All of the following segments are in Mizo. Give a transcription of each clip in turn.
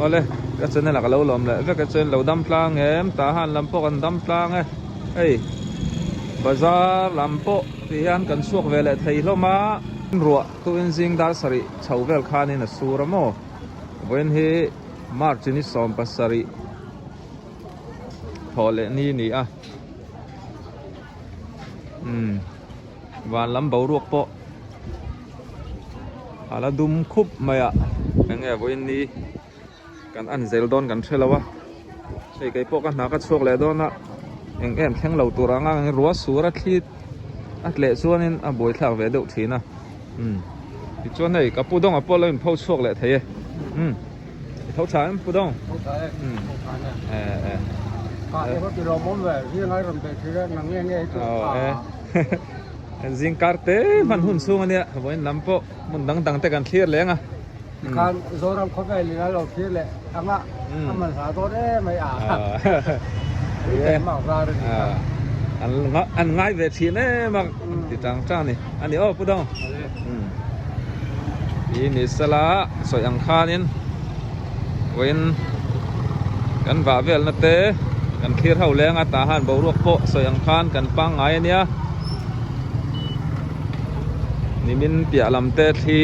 Awle ka channel ah ka lo lawm leh vek e chuan lo dam tlang em tah han lam pawh kan dam tlang e hei bazar lam pawh ti hian kan chhuak ve leh thei hlawm a ruah tuin zing dar sarih chho vel khanin a sur a maw vawiin hi March ni 17 thawh leh ni ni a umm van lam boruak pawh a la dum khup mai a eng nge vawiin ni kan an zel dawn kan hre lo a hei kei pawh ka hna ka chhuak leh dawn a eng em thleng lo tur anga ruah sur a thli a tleh chuanin a buaithlak ve deuh thin a umm tichuan hei ka pu dawnga pawh lo inpho chhuak leh thei e umm. I tho tha em Pu Dawng? Tho tha e, tho tha nia. Ka e va ti lawmawm ve, zing ai rawn beih thei a, nang nge nge hi chu a. Zing kar te hman hun chhung ania, vawiin lam pawh hmun dang dang te kan thlir leng a. Tikhan Zoram khawvel in a lo thlir leh ang a, a man hla dawn em mai a. Keimah var a ni kha. An ngai ve thin em a, ti tang tang a ni. A ni aw Pu Dawng. I ni sela sawi ang khanin vawiin kan vah velna te kan thlir ho leng a tah han boruak pawh sawi ang khan kan pangngai a nia nimin piah lam te thli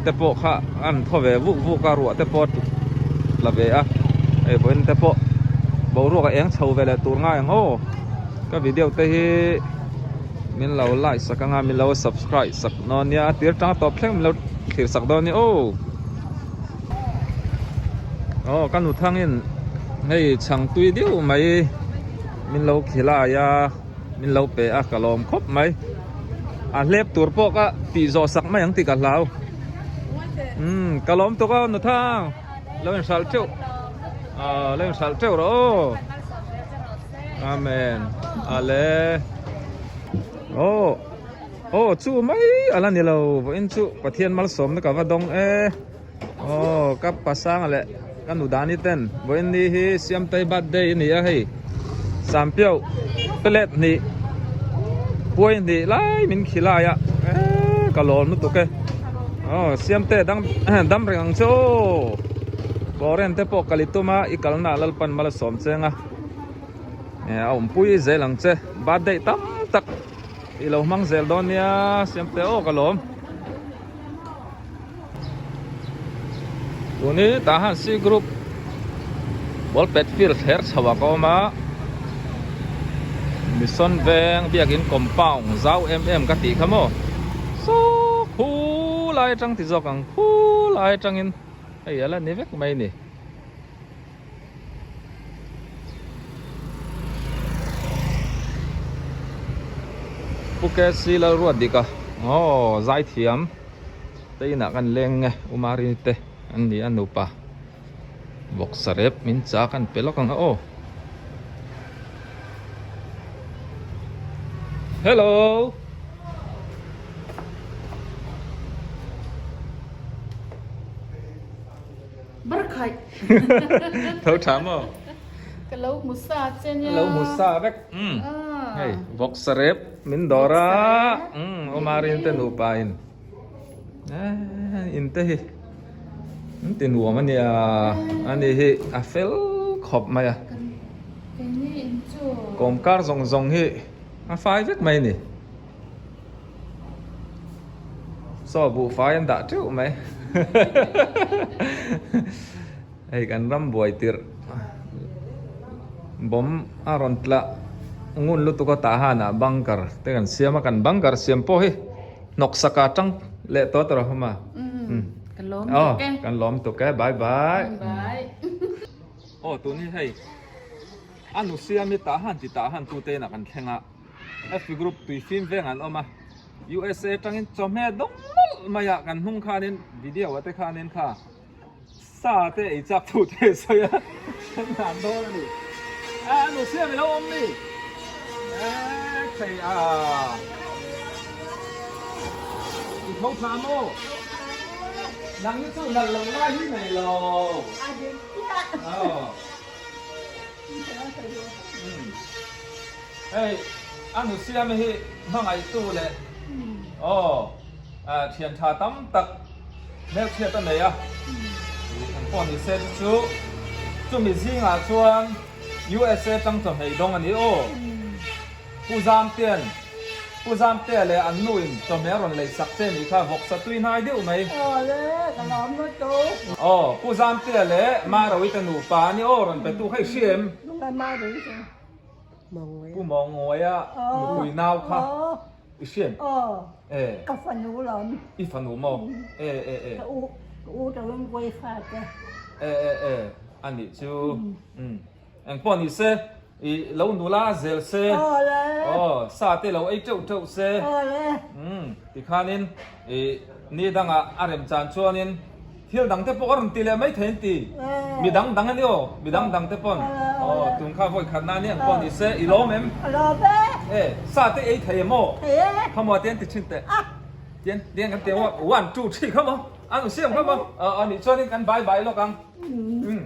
te pawh kha an thaw ve vuk vuk a ruah te pawh tla ve a hei vawiin te pawh boruak a eng chho ve leh tur ngai ang aw ka video te hi. Min lo like sak anga min lo subscribe sak dawn nia a tir tang tawp thleng min lo thlir sak dawn nia aw. Aw ka nu thangin hei chhang tui deuh mai min lo khilai a min lo pe a ka lawm khawp mai a hlep tur pawh ka tih zawh sak mai ang tih ka hlau umm ka lawm tuk a nu thang lo inhralh teuh ah lo inhralh teuh rawh aw. Amen. Ale. Oh. Oh, chu mai ala ni lo. Vawiin chu Pathian malsawmna ka va dawng e. Oh, ka pasanga leh ka nu dani ten. Vawiin ni hi Siamtei birthday a ni a hei. Sampiau pelet hnih puai hnih lai min khilai a. Eh, ka lawm lutuk e. Oh, Siamte dang dam reng ang che aw. Foreign te pawh kal i tum a, i kalna Lalpan malsawm cheng a. A awmpui zel ang che birthday tam tak i lo hmang zel dawn nia siamte aw ka lawm tuni tah han C group ball pet field thler chho ah ka awm a mission veng biakin compound zau em em ka tih kha maw saw khulai atang ti zawk ang khulai atangin hei ala ni vek mai ni. Pu KC Lalruatdika aw zaithiam te inah kan leng nge Umari te an ni a nupa vawksa rep min chak an pe lawk ang a aw Hello Barkhaih. Tho tha maw? Ka lo hmu sa che nia. Ka lo hmu sa vek. Umm. Hei vawksa rep min dawr a. Umm Umarin te nupa in. Eh in te hi in ti nuam a nia. Ani hi a fel khawp mai a. Kawmkar zawng zawng hi a fai vek mai a ni. Saw buhfai an dah teuh mai hei kan ram buai tirh bomb a rawn tla ngun lutuk a tah han ah bunker te kan siam a kan bunker siam pawh hi hnawk saka tang leh tawh tawh rawh hma aw kan lawm tuk e bye bye aw tun hi hei a nu siam hi tah han ti tah han tute inah kan thleng a. F group tui fim veng an awm a, USA atangin chawhmeh dawng mawlh mai a, kan hnung khanin video ah te khanin kha sa te ei chak thu te sawi a, kan dan dawn a ni. A nu siam i lo awm ni? E thei a, i tho tha maw? Nang hi chu nalh loh lai hi nei lo. Aw. Hei a nu siam hi hmangaihtu leh aw thian tha tam tak hmelchhiat a nei a. Engpawh ni se chu chu chumi zingah chuan USA tang chawhmeh dawng a ni aw. Pu Zamtea'n Pu Zamtea leh an nu in chawhmeh a rawn lei sak che nih kha vawksa tui hnai deuh mai. Awle ka lawm lutuk. Aw Pu Zamtea leh Marawite nupa a ni aw rawn pe tu kha i hria em? Nungai Marawite. Pu Mawngaia nupui nau kha i hria em? Aw. E. Ka fanu lawm. I fanu maw? E e e. Ka u ka u to in kuai fa te. E e e anih chu. Umm. Engpawh ni se i lo nula zel se. Awle. Aw sa te lo ei teuh teuh se. Awle. Umm tikhanin i ni dangah a rem chan chuanin thil dang te pawh a rawn ti leh mai thei an ti. Mi dang dang a ni aw, mi dang dang te pawn. Aw tun kha vawi khat na nia engpawh ni se i lawm em? Ka lawm e. E sa te ei thei em aw? Thei e. Khamaw te an ti thin teh. Tian tian kan ti ang one two three khamaw an u siam khamaw. Aw anih chuanin kan bye bye lawk ang. Umm.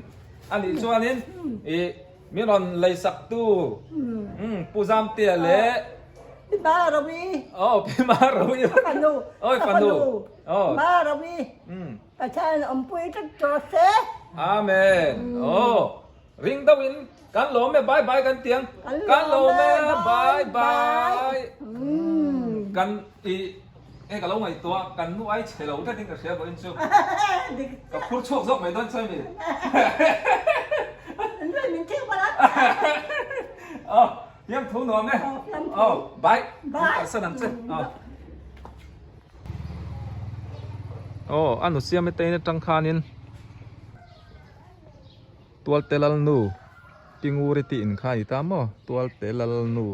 A nih chuanin i min rawn leisak tu Pu Zamtea leh Pi Marovi Aw Pi Marovi Ka fanu Awi fanu Aw Marovi Pathian awmpui tlat tawh se Amen Aw ring deuh in kan lawm e bye bye kan tiang Kan lawm e bye bye Kan i E ka lo ngaihtuah kan nu ai chhe lo tlat in ka hria vawiin chu ka phur chhuak zawk mai dawn chuan mi Aw hiam thu nuam e Aw bye kalsan ang che Aw Aw a nu siam etein atang khanin Tualte Lalnu Pinguri tih in kha a ni ta maw Tualte Lalnu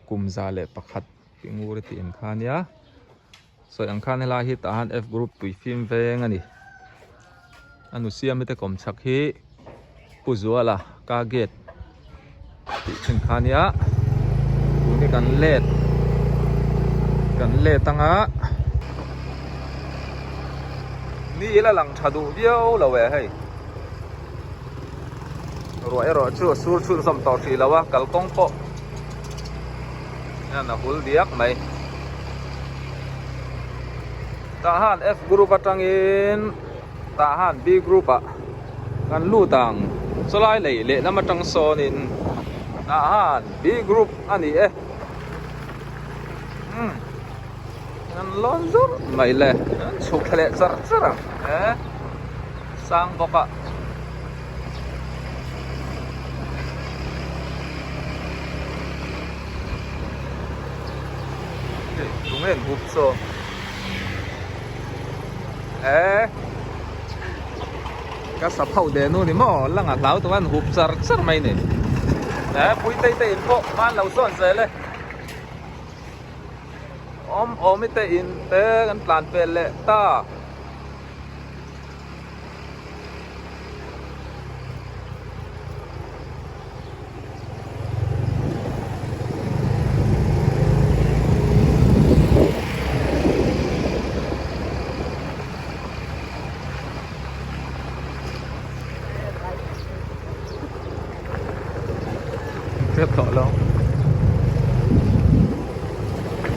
kum 101. Pingur tih ang kha ania sawi ang khan helai hi tah han F group tui fim veng a ni a nu siami te kawm chhak hi Pu Zuala ka gate tih thin kha ania tun hi kan let kan let anga ni ila lang tha duh viau lo e hei ruah erawh chu a sur chhunzawm tawh hrih lo a kalkawng pawh. Hian a hul diak mai. Tah han F group atangin tah han B group ah kan lut ang. Chawlai lei lehlam atang sawnin tah han B group a ni e. Umm an lawn zur mai le an chhuk thla leh char char ang e sang bawk a. Lung en hup chaw e ka sap ho de nu ni maw lang a hlau tawh an hup char char mai ni e pui tei te in pawh hman lo sawn zel e awm awm i te in te kan tlan pel leh ta.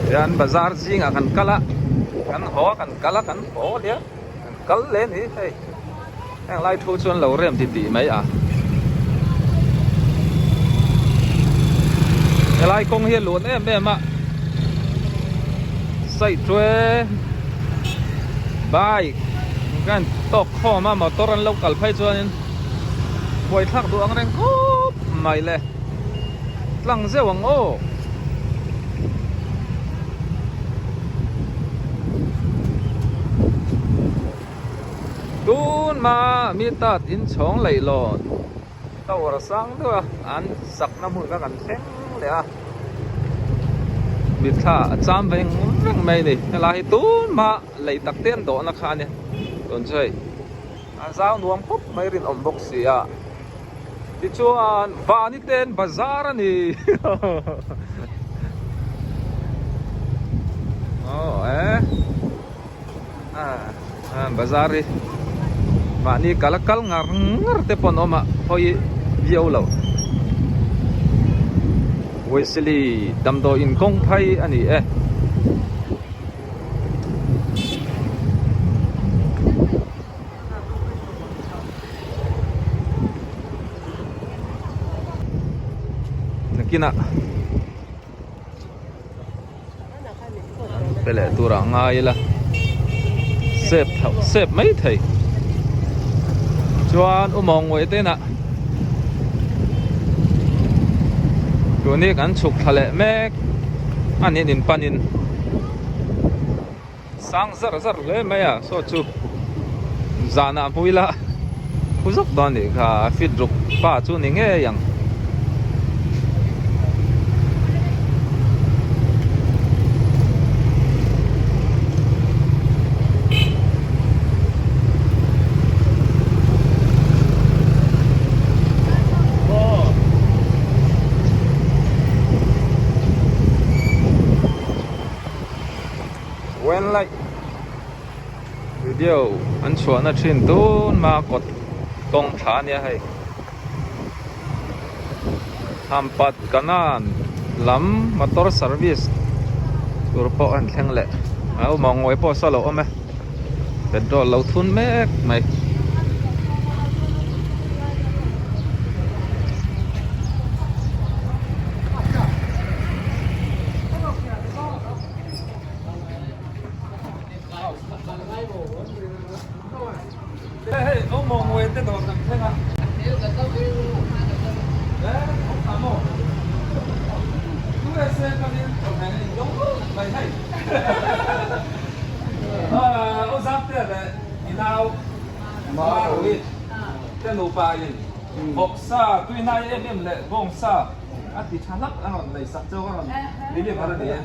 Hian bazar zingah kan kal a kan haw a kan kal a kan haw hle. Kan kal hle ni hei heng lai thu chuan lo rem ti tih mai a helai kawng hi a luan em em a side tue bike kan tawk khawm a motor an lo kal phei chuanin buaithlak duh ang reng khawp mai le tlang zeuh ang aw. Tun hma mi tat inchhawng leih lawn tower a sang deuh a an sakna hmun kha kan thleng leh a mitthla a cham veng veng mai a ni helai hi tun hma lei tak te an dawhna kha a nia tun chu hei a zau nuam khawp mai rinawm bawk si a tichuan vani ten bazar a ni aw e ah bazar hi mahni kal a kal ngar ngar te pawh an awm a hawi viau lo Wesley damdawi in kawng phai a ni e. nakinah an pe leh turah ngai ila sep tho sep mai thei chuan u mawngawih te inah tuni kan chhuk thla leh mek a nih in panin sang zar zar hle mai a saw chu zanah hmu ila pu zawk dawn a nih kha fit ruk pa chu ni ngei ang. When light video an chhuahna thin tun hma kawt kawng thla ania hei Hampat Kanan lam motor service tur pawh an thleng leh a awm ang ngawi pawh saw lo awm e petrol lo thun mek mai. Hei aw mawngwe te dawr kan thleng a. USA atangin chawhmeh in dawng mai hei. Aw Zamte leh i nau Maruit te nupa in vawksa tuihnai em em leh bawngsa A ti tha hlak a rawn lei sak chauh a rawn deliver a ni e.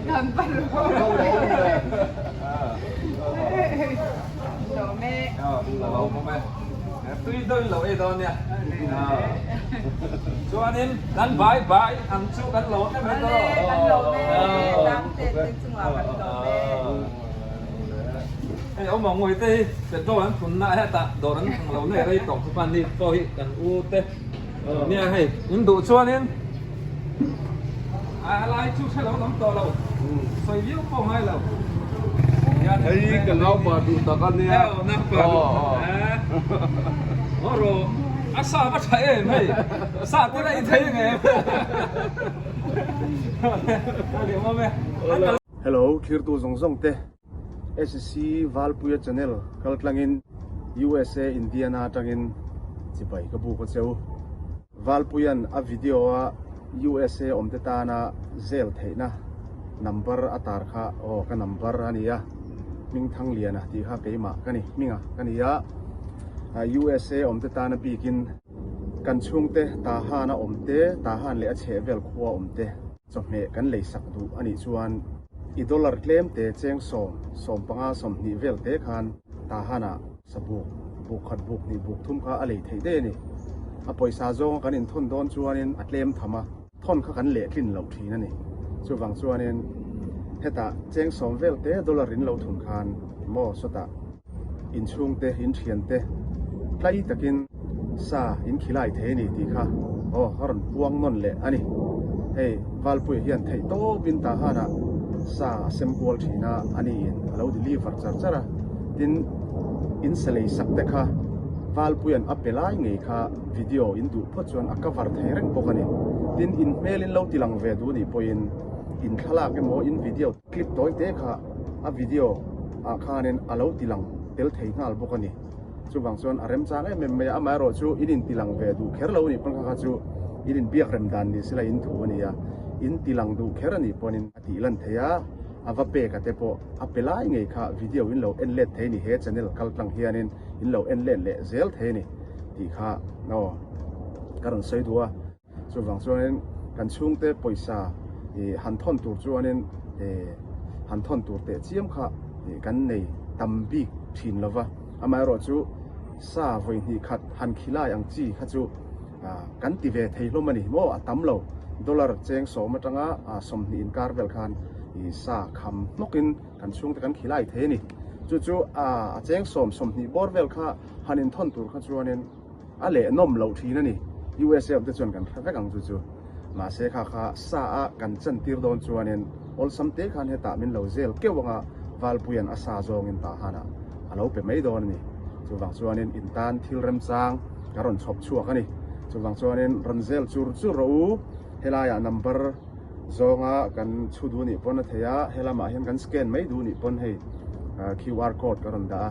Kan pa ru. Lawm e. Ka lo hmawm e. Tui deuh in lo ei dawn nia. Chuanin kan bai bai ang chu kan lawm em em dawn. Kan lawm e. Dam te te chungah kan lawm e. Hei awm ang ngawih te hi petrol an phun na hetah dawr an lo nei rei tawh khawp a ni pawh hi kan u te. Nia hei in duh chuanin a lai chu hre lo lam tawh lo sawi viau pawh ngai lo. Hei ka naupa duh tak a nia. Aw naupa duh tak a. Aw ro a sa va tha em hei sa te la i thei ang em. Hello thirtu zawng zawng te. SC Valpuia channel kal tlangin USA Indiana atangin chibai ka buk a cheu. Valpuia'n a video a USA awmte tana zel theihna number a tar kha aw ka number a ni a, Hmingthangliana tih kha keimah ka ni, hminga ka ni a, USA awmte tana bikin kan chhungte Tahan a awmte, Tahan leh a chhehvel khua awmte. Chawhmeh kan lei sak duh a nih chuan i dollar tlem te cheng sawm, 15, 20 vel te khan Tahan-ah sabuk, buk khat buk hnih buk thum kha a lei theih daih a ni. A pawisa zawnga kan inthawn dawn chuanin a tlem tham a, thawn kha kan lehtlin loh thin a ni. Chuvang chuanin hetah cheng sawm vel te dollar in lo thun khan maw sawtah inchhungte, inthiante tlai takin sa in khilai thei a ni tih kha aw a rawn puang nawn leh a ni. Hei Valpuia hian theih tawpin Tahan-ah sa a sem kual thin a, a niin a lo deliver char char a. Tin, in sa lei sak te kha Valpuia'n a pe lai ngei kha video in duh phawt chuan a cover thei reng bawk a ni. Tin, in hmel in lo tilang ve duh nih pawhin in thlalak emaw in video clip tawi te kha a video ah khanin a lo tilang tel thei nghal bawk a ni. Chuvang chuan a remchang em em mai a, amaherawh chu in intilang ve duh kher lo a nih pawn kha kha chu in inbiak rem dan ni sela in thu a ni a, in tilang duh kher a nih pawnin a tih lan thei a, a va pek a te pawh a pe lai ngei kha video in lo en let thei a ni, he channel kal tlang hianin in lo en let leh zel thei a ni tih kha aw ka rawn sawi duh a. Chuvang chuanin kan chhungte pawisa ih han thawn tur chuanin ih han thawn tur teh chiam kha ih kan nei tam bik thin lo va. Amaherawh chu sa vawi hnih khat han khilai ang chi kha chu ah kan ti ve thei hlawm a ni maw a tam lo. Dollar cheng sawm atanga ah 20 inkar vel khan ih sa kham hnawkin kan chhungte kan khilai thei a ni. Chu chu ah a cheng sawm 20 bawr vel kha han inthawn tur kha chuanin A leh nawm loh thin a ni. USA awm te chuan kan hre vek ang chu chu. Mahse kha kha sa a kan chan tir dawn chuanin awlsam te khan hetah min lo zel keuh anga Valpuia'n a sa zawngin Tahan ah a lo pe mai dawn a ni. Chuvang chuanin in tan thil remchang ka rawn chhawp chhuak a ni. Chuvang chuanin rawn zel chur chur rawh u. Helaiah number zawnga kan chhu duh nih pawn a thei a, helamah hian kan scan mai duh nih pawn hei QR code ka rawn dah a,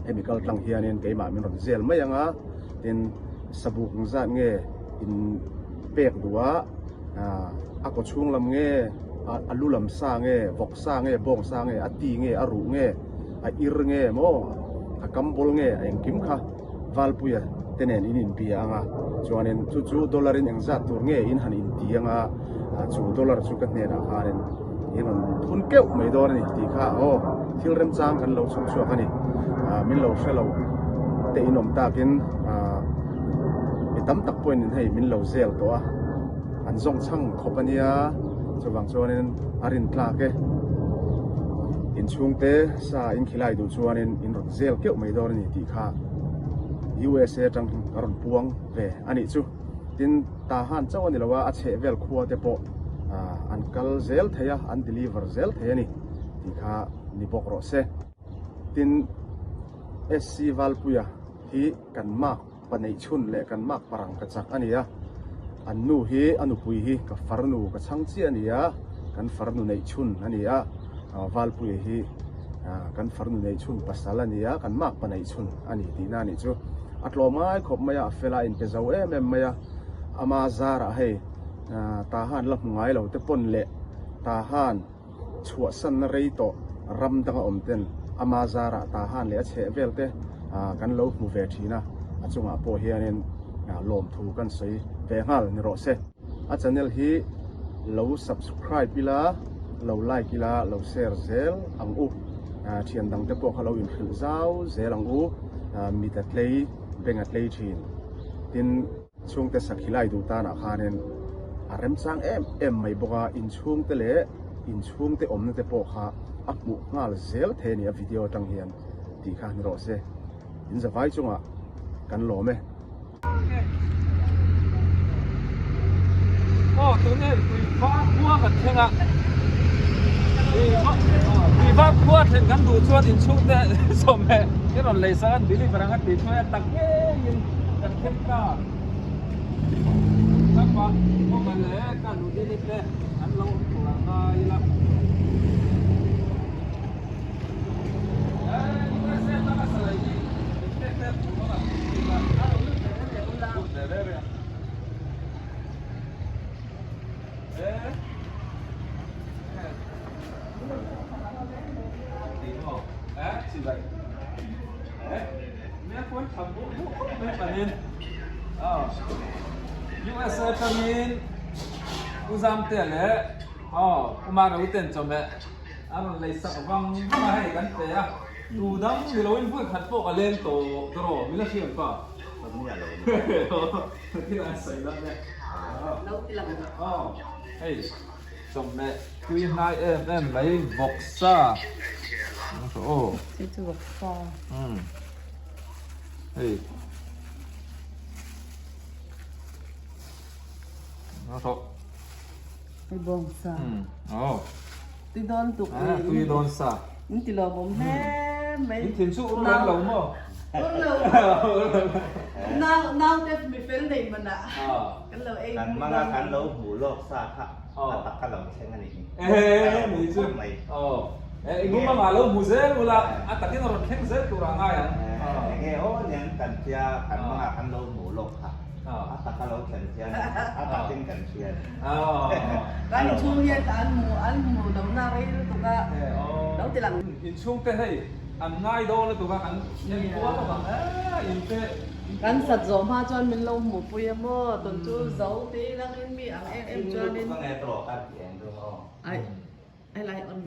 hemi kal tlang hianin keimah min rawn zel mai ang a, tin sabuk zat nge in pek duh a, a kaw chhung lam nge, a lu lam sa nge, vawk sa nge, bawng sa nge, a ti nge, a ruh nge, a ir nge maw, a kam bawl nge, a engkim kha. Valpuia te nen in inbia ang a, chuanin chu chu dollar in engzat tur nge in han inti ang a, chu dollar chu ka hnenah khanin in rawn thun keuh mai dawn a ni tih kha aw thil remchang kan lo chhawp chhuak a ni. Min lo hre lo te in awm takin mi tam tak pawhin in hei min lo zel tawh a, an zawng chhang khawp a nia, chuvang chuanin a rin tlak e. Inchhungte sa in khilai duh chuanin in rawn zel keuh mai dawn a ni tih kha USA atang a rawn puang ve a nih chu. Tin, Tahan chauh a ni lo a, a chheh vel khua te pawh an kal zel thei a, an deliver zel thei a ni tih kha ni bawk rawh se. Tin, SC Valpuia hi kan mark Pa neih chhun leh kan mak parang ka chak a ni a, an nu hi a nupui hi ka farnu ka chhang chiah a ni a, kan farnu neih chhun a ni a, Valpuia hi kan farnu neih chhun pasal a ni a, kan mak pa neih chhun a ni tihna a nih chu. A tlawm ngai khawp mai a, a fel a, a inpe zo em em mai a, ama zarah hei Tahan la hmu ngai lo te pawn leh Tahan chhuahsanna rei tawh ram danga awm ten ama zarah Tahan leh a chheh vel te kan lo hmu ve thin a, a chungah pawh hianin lawmthu kan sawi ve nghal ni rawh se. A channel hi lo subscribe ila, lo like ila, lo share zel ang u. Thian dang te pawh kha lo inhrilh zau zel ang u, mit a tlei, beng a tlei thin. Tin. Chhungte sakhi lai duh tanah khanin a remchang em em mai bawk a, inchhungte leh inchhungte awmna te pawh kha a hmuh nghal zel thei a ni a video atang hian tih kha ni rawh se. In zavai chungah kan lawm e. Aw tun hei Tuiva khua kan thleng a, Tuiva khua thlen kan duh chuan inchhungte sawmheh i rawn lei sak a, deliver ang a tih chuan a tak ngeiin kan thleng ta. Ka pa Awma leh ka Nudini te an lo awm tur a ngai ila. USA atangin U Zamtea leh U Maro ten chawhmeh an rawn lei sak vang vang a hei kan pe a, tu dang ni loin vawi khat pawh ka leng tawh tawh min la hriat pa. Thil an sawi lam e. Hei chawhmeh tui hnai em em mai vawksa aw. Chu chu vawksa. Hei. Rawh. Hei bawngsa. Aw. Tui dawn tuk. Tui dawn sa. In ti lawmawm hle mai. In thin chu ur lem lo maw? Ur lo. Nau nau te mi fel nei man ah. Kan lo ei. Kan manga kan lo hmuh lawk sa kha a tak ka lo thleng a nih hi. Ehe ni chu. Eh i ngum anga lo hmu zel ula a takin a rawn thleng zel tur ah ngai ang. Enge aw niang kan tia kan manga kan lo hmuh lawk kha a tak a lo thlen hian a takin kan hria ni. Kan inchhung hian an hmu an hmu lo na rei lutuk a lo ti lang. Inchhung te hei an ngai dawn lutuk a kan en kual lo ang e in te. Kan sat zawh hma chuan min lo hmuh pui a maw tun chu zo te langin mi ang em em chuanin. Ai helai on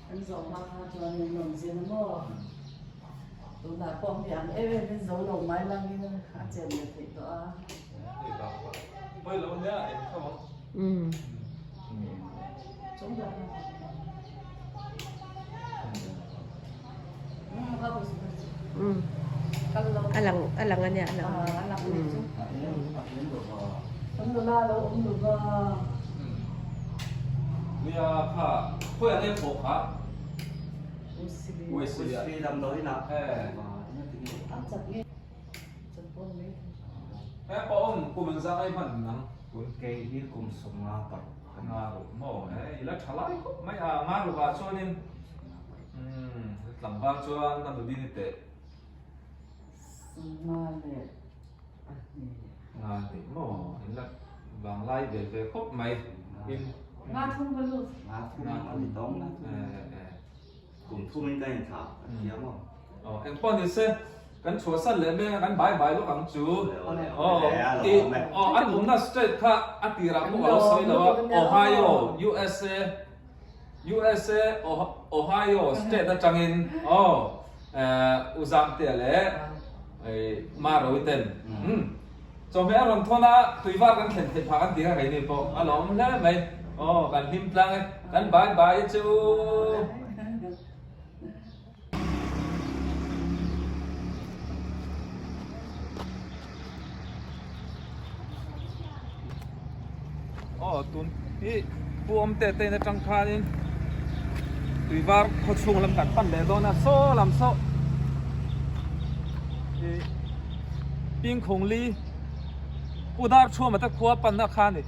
Kan zawh hma kha chuan min rawn zin a maw? Tunah pawh mi ang em em in zo lo mai langin a chen leh theih tawh a. A lang a lang a nia a lang. A lang ni chu. Kan nula lo awm lo va. Nia kha khawi an em pawh kha. Usi lam lo ina. Eh. A chak nge. Chak pawn mai. He pawh kum engzah ngai hman nang tun? Kei hi kum 50 ka ni. Nga ruk maw? He i la tha lai khawp mai a, nga ruk ah chuanin umm tlangval chuan ka nudin i teh. 52. Nga hnih maw? In la vanglai ve ve khawp mai in. Nga thum ka lut. Nga thum a ni tawng. Kum thum in ka inthlah a thiam aw. Aw engpawh ni se kan chhuahsan leh mek a kan bai bai lawk ang chu. Aw i aw an awmna state kha a tirah pawh ka lo sawi lo a Ohio USA USA Ohio state atangin aw U Zamtea leh Marawi ten Chawhmeh a rawn thawn a, tuivar kan thlen theih phah kan ti kha keini pawh a lawm hle mai. Aw, kan hlim tlang e, kan bai bai e chu. Aw, tun hi Pu Awmte te in atang khanin tuivar khaw chhung lam kan pan leh dawn a, saw lam saw ih Pingkhung li Pu Darchhuama te khua panna kha a ni.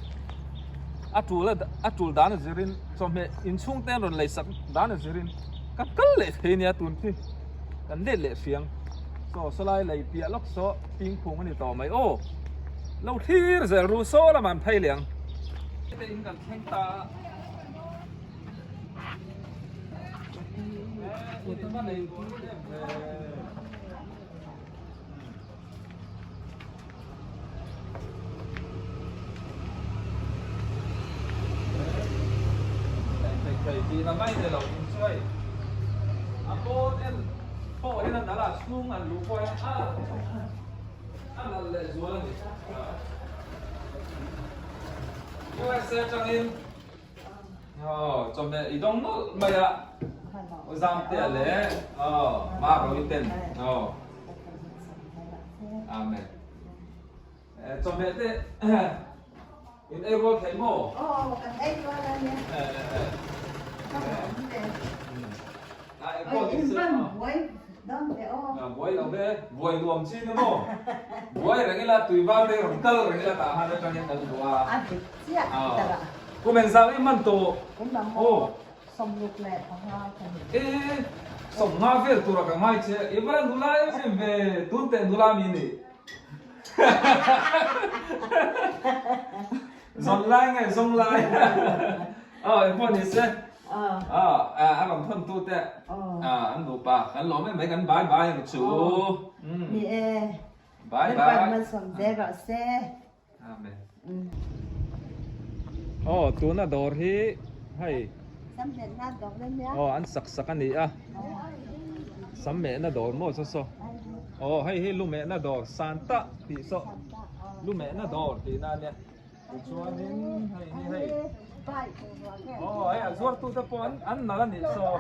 A tul a tul dan a zirin chawhmeh inchhung te an rawn lei sak dan a zirin kan kal leh thei a nia tun khi kan let leh hriang. Saw sawlai lei piah lawk saw Pingkhung a ni tawh mai aw. Lo thlir zel ru saw lamah an phei leh ang. Heta in kan thleng ta a. USA atangin Aw chawhmeh i dawng nawlh mai a U Zamtea leh aw Maro i ten aw Amen Chawhmeh te in ei rual thei maw? Aw kan ei rual a nia. Buai lo ve, buai nuam chi ni maw? Buai reng ila tui var te rawn kal reng ila tah han atangin kan duh a. A dik chiah tak a. Kum engzah i man tawh? Kum lam maw 65 ka ni. E 50 vel tura ka ngai che, i va la nula em em ve, tun teh nula mi ni. Zawn lai nge zawng lai? Aw engpawh ni se. Aw a rawn thawn tu te an nupa kan lawm em mai kan bai bai ang chu. Ni e. Bai bai. Lalpan malsawm zel rawh se. Amen. Aw tuna dawr hi hei. Sam mehna dawr a nia. Aw an sak sak a ni a. Sam mehna dawr maw saw saw. Aw hei hi lu mehna dawr Santa tih saw lu mehna dawr tihna a nia. Tichuanin hei hi hei aw hei a zuartute pawh an an nalh a nih saw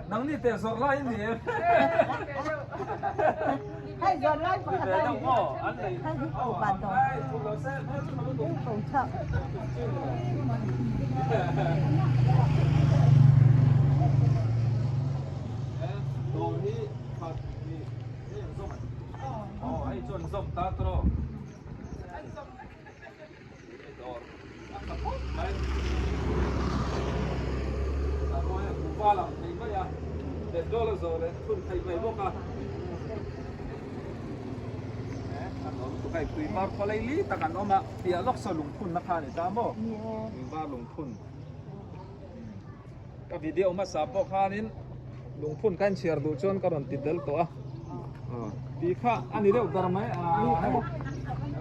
nangni teh zawrh lai in ni em Hei zawrh lai pakhat a ni aw an nei hei hi ko pa dawr hei thu lo se hmel chu lo hi ko chak Dawr hi khat ni hei an zawm aw hei chuan zawm ta tawh. Ka video hmasa pawh khanin lungphun ka inchhiar duh chuan ka rawn ti tel tawh a tih kha a ni deuh ber mai a hei.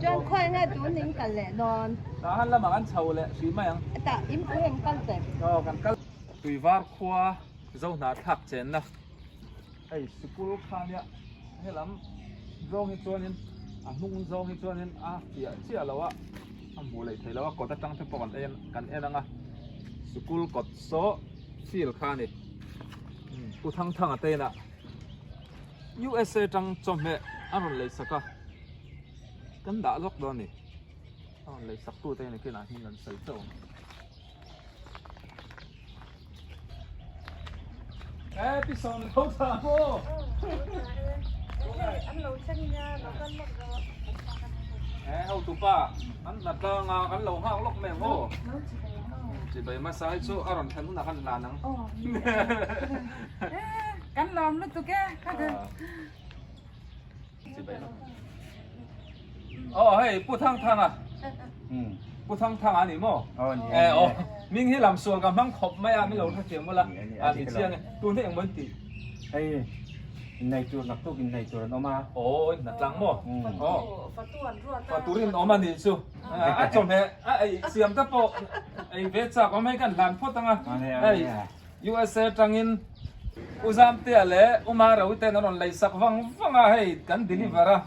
Chuan khawi nge tun in kal leh dawn? Tah han lamah kan chho leh hrih mai ang. Tah in pui an kal teh. Aw kan kal. Tuivar khua Zohna thlak chenna hei sikul kha nia helam zawng hi chuanin a hnung zawng hi chuanin a fiah chiah lo a. A hmuh leh theih loh a kawt atang te pawh kan en kan en ang a sikul kawt saw field kha a ni Pu Thangthanga te inah USA atang chawhmeh a rawn lei sak a kan dah lawk dawn a ni a rawn lei sak tu te hian kinah hming an sawi chauh ang. E pi sawm lo tha maw An lo thleng nia lo kal lawk rawh. He hotupa an hna tlang a kan lo nghak lawk mai ang aw. Chibai hmasa hi chu a rawn thlen hunah khan hlan ang. Kan lawm lutuk e. Chibai lawk. Aw hei Pu Thang Thang a. Pu Thang Thang a ni maw? Eh aw ming hi lam sual ka hmang khawp mai a min lo hrethiam mawlh a. A ni chiang e. Tun hi engmaw in tih? Hei innei tur naktuk innei tur an awm a. Aw in hna tlang maw? Aw. Fatu an ruat a. Fatu rin awm a nih chu. A chawhmeh a ei siam te pawh ei ve chak awm hei kan hlan phawt ang a. Hei USA atangin U Zamtea leh U Marawi ten an rawn lei sak vang vang a hei kan deliver a.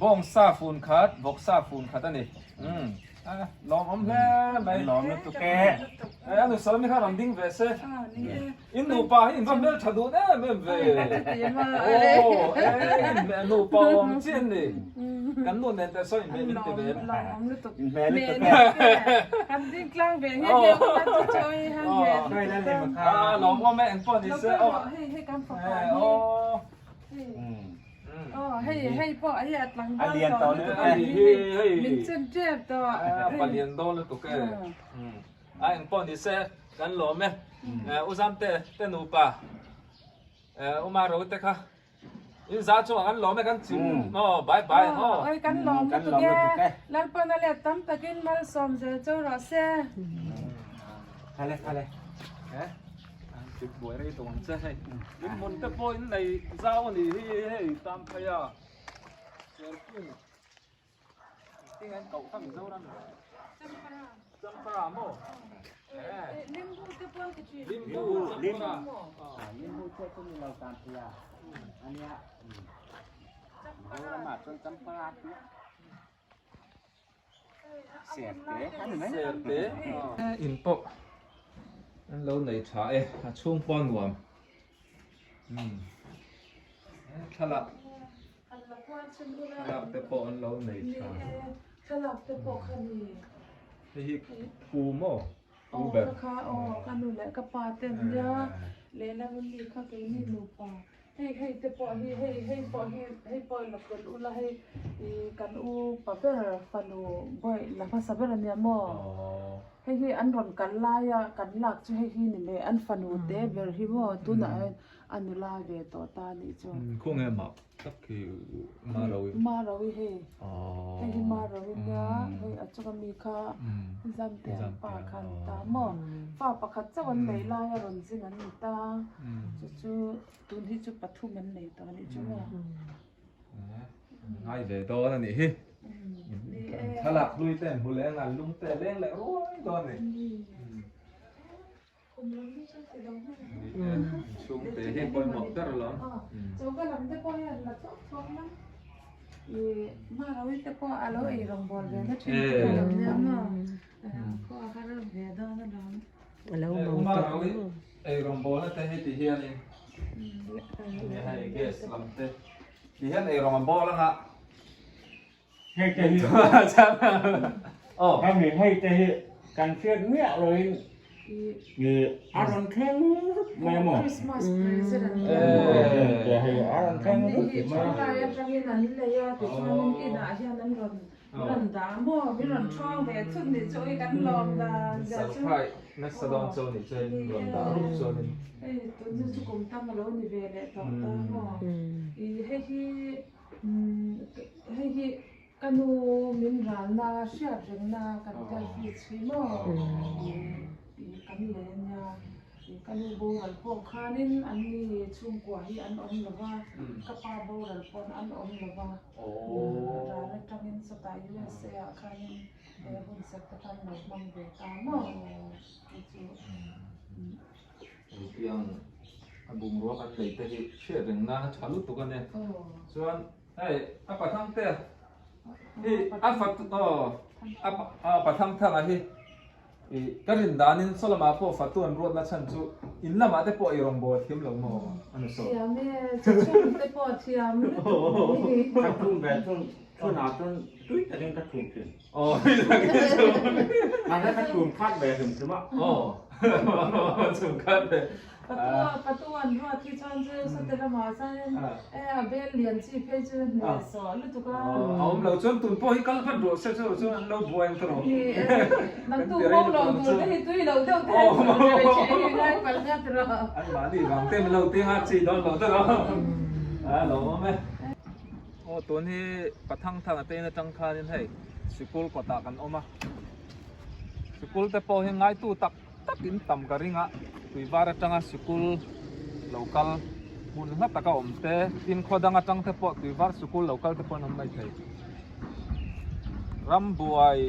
Bawngsa fun khat, vawksa fun khat a ni. Umm. A lawmawm hle mai. Lawm lutuk e. E a nusawi mi kha rawn ding ve se. In nupa hi in va hmel tha dun em em ve. Aw e in nupa awm chi an ni. Kan nu nen te saw in hmel min ti ve. Lawmawm lutuk. In hmel lutuk e. Kan ding tlang ve nge nge ula chu chu oi han hmel lutuk. A lawmawm e engpawh ni se. Hei hei kan fapa hi. Aw hei hei pawh hei a tlangval A lian tawh lutuk e. Min chen tep tawh. A palian dawn lutuk e. A eng pawh ni se kan lawm e. U Zamte te nupa U Maro te kha in za chungah kan lawm e kan chim aw bye bye aw. Oi kan lawm lutuk e. Lalpan a let tam takin malsawm zel cheu rawh se. Khale khale. Chip buai rei tawh ang che hei. In hmun te pawh in nei zau a nih hi hei tam phei a. Serkung tinge an koh kha Mizoram Champara. Champara maw? Limbu te pawh an ti thin. Limbu Champara. Limbu che chu ni lo tam phei a. Ania. Mizoram ah chuan Champara tih. Serte in pawh an lo nei tha e a chhung pawh a nuam thlalak thlalak te pawh an lo nei tha hei hi pu maw pu ber kha aw ka nu leh ka pa te an nia lehlam ami kha keini nupa Hei hei te pawh hi hei hei pawh hi hei pawh i la tel ula hei ih kan u pa ber fanu bawih la hmasa ber ania maw hei hi an rawn kal laia kan lak chu hei hi ni mai an fanu te ber hi maw tunah hian a nula ve tawh ta a nih chu. Khawnge mah tak hi Marawi. Marawi hei hei hi Marawi nia hei a chunga mi kha Zamte an pa kha a ni ta maw fa pakhat chauh an nei laia rawn zin an ni ta. Chu chu tun hi chu pathum an nei tawh a nih chu maw? Ngai ve dawn a nih hi. Thlalak hlui te an hmu leng a, lung te a leng leh ruai dawn a ni. Inchhung te hi pawimawh ber alawm. Choka lam te pawh hian la thuak thuak mai. Marawi te pawh a lo ei rawngbawl ve na thin te pawh a lo nia maw? Khua a har ve dawn alawm. A lo mo tawh maw? Ei rawngbawlna te hei ti hianin hei gas lam te ti hian ei rawng a bawl anga hei te hi aw hemi hei te hi kan hriat miah loin a rawn thleng rup mai maw Christmas present an te hei a rawn thleng rup mai a lai atangin an lei a tichuanin inah hian an rawn Rawn dah maw? Min rawn ṭhawng ve thut nih chu ui kan lawm dan zia chu. Surprise nasa dawn chu nih chuan rawn dah rup chuanin. Hei tun chu chu kum tam a lo ni ve leh tawh ta maw? I hei hi hei hi ka nu min ralna hriat rengna kan tel fridge hi maw? I kan lei ania. Ka nu boral pawh khanin an ni chhungkua hi an awm lo va, ka pa boral pawn an awm lo va. Ral atangin chawtah USA ah khanin he hun sak te khan lo hmang ve ta maw tih chu. Hetiang a bungrua kan lei te hi hriat reng nan a tha lutuk a nia. Chuan hei a pathang te hi a fat aw a pathang thanga hi I ka rin danin saw lamah pawh fatu an ruatna chhan chu in lamah te pawh i rawngbâwl thiam lo maw a ni saw. Thiam e, chhung te pawh thiam lutuk mai. Ka thum ve chun chhunah chuan tui takin ka thum thin. Aw tui takin ka thum. Mahse ka thum khat ve hrim hrim a. Aw thum khat ve. Patua patua an ruat hi chuan chu sawte lamah chuanin e a bel lian chi phei chu hnehsawh lutuk a. A awm lo chuan tun pawh hi kal hman rawh se chu chuan an lo buai ang tawh. Ni e, naktuk mo lo tur te hi tui lo deuh te hi chu ve che hi ngai palh ngat rawh. An mahni vang te min lo tinga chi dawn lo deuh a. A lo awm e. Aw tun hi Pathang thang ate in atang khanin hei sikul kawtah kan awm a. Sikul te pawh hi ngaitu tak tak in tam ka ring a, Tuivar atanga sikul lo kal hmun hla taka awm te, tin khaw dang atang te pawh Tuivar sikul lo kal te pawh an awm mai thei. Rambuai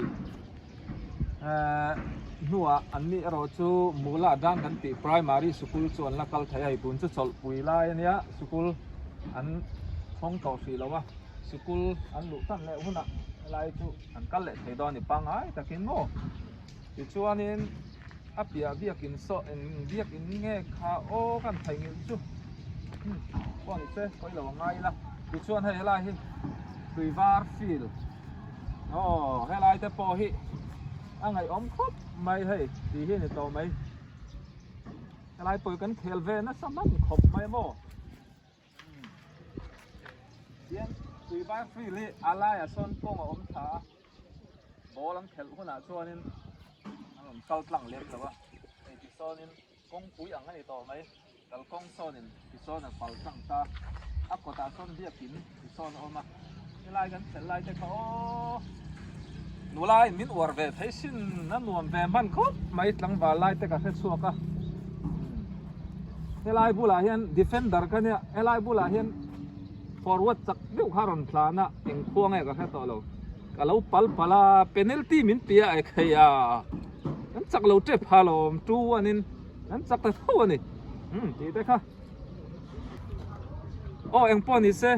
ehh hnuah an nih erawh chu Mula dan kan tih primary sikul chu an la kal thei a, hei tun chu chawlhpui lai ania sikul an hawng tawh hrih lo a, sikul an luh tan leh hunah helai chu an kal leh thei dawn a ni pangngai takin maw. Tichuanin a piah biakin saw eng biakin nge kha aw kan thei ngilh chu hmm pawh ni se pawi lo a ngai ila tichuan hei helai hi tui var field aw helai te pawh hi a ngaihawm khawp mai hei tih hi a ni tawh mai helai pawh hi kan khel ve nasa hman khawp mai maw. Tian tui var field hi a laiah sawn kawng a awm tha a. Ball an khelh hunah chuanin an rawn kal tlang lem lo a, hei tisawnin kawngpui ang a ni tawh mai, kalkawng sawnin tisawn a pal tlang ta, a kawtah sawn biakin tisawn a awm a, helai kan khelh lai te kha aw nula in min uar ve thei sin a nuam ve hman khawp mai tlangval lai te ka hre chhuak a, helai bulah hian defender ka nia helai bulah hian forward chak deuh kha a rawn tlan a eng khua nge ka hre tawh lo. Ka lo pal pal a, penalty min ti a e khei a, kan chak lo tep ha lawm, 2-1 in kan chak ta tho a ni, umm tih te kha. Aw eng pawh ni se,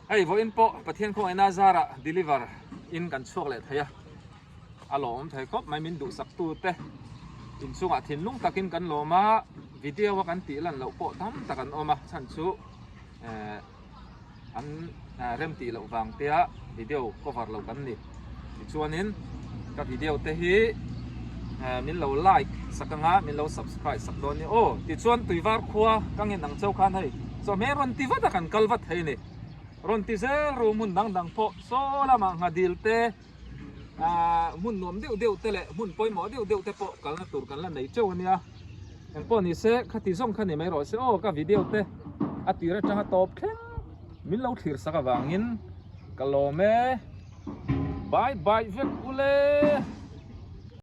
hei vawiin pawh Pathian khawngaihna zarah deliver in kan chhuak leh thei a, a lawmawm thei khawp mai min duhsak tu te inchungah thinlung takin kan lawm a, video a kan tih lan loh pawh tam tak an awm a, chhan chu eh. an rem tih loh vang te a video cover lo kan ni tichuanin ka video te hi min lo like sak anga min lo subscribe sak dawn ni aw tichuan tuivar khua ka ngen ang chauh khan hei chawhmeh rawn ti vat a kan kal vat thei a ni rawn ti zel ru hmun dang dang pawh saw lamah nghadil te hmun nuam deuh deuh te leh hmun pawimawh deuh deuh te pawh kalna tur kan la nei teuh a nia engpawh ni se khati zawng kha ni mai rawh se aw ka video te a tir atanga tawp thleng min lo thlir sak avangin ka lawm e bye bye vek ule.